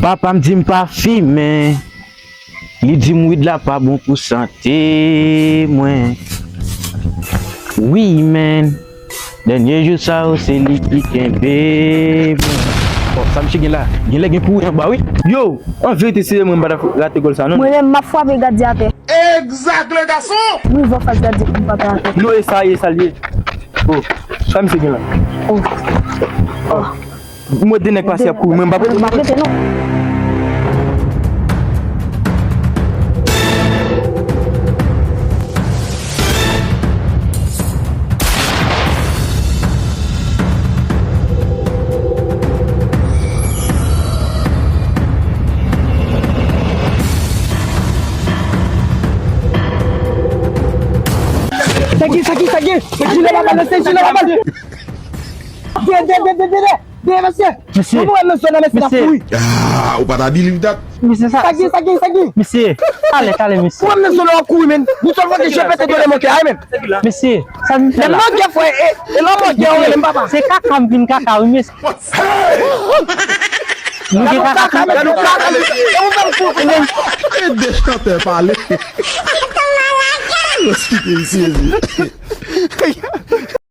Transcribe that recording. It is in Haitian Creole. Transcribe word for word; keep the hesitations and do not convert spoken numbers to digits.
Papa m di m pa fimen. Li di m wid la pa bon pou sante mwen. Wi, men. Dènye jou sa yo, se li ki kenbe mwen. Bon, sa misye gen la? Genlè gen kouri anba, wi. Yo, an verite, si se mwen, m pa t ap rate gòl sa, non. Mwen menm, m ap frape gad di atè. Egzak, le gason! M rive anfas gad di pou m frape atè. Non, e sa, e sa l ye. Oh, sa misye gen la? Oh. Oh. Mwen de nèg pase ap kouri, mwen m pa prete. M pa prete, non. Sa ki, sa ki, sa ki? Se jile la bal, se jile la bal. De, de, de, de, de, de. Dèyè, mesye. Mesye. Mwen wè nan zòn nan, mesye, n ap kouri. Ah, ou pa ta believe that. Mesye, sa. Sa gen, sa gen, sa gen. Mesye. Talè, talè, mesye. Mwen wè nan zòn nan, w ap kouri, men. Yon sèl fwa ke je pete done mòkè, ay, men. Mesye, sa nou fè la? Lè mòkè, frè, e, e lè mòkè, w rele m papa. Se kaka m vin kaka, wi, mesye. Nou gen kaka, kaka, kaka, kaka. E de chantè pale. Yo site misye, wi.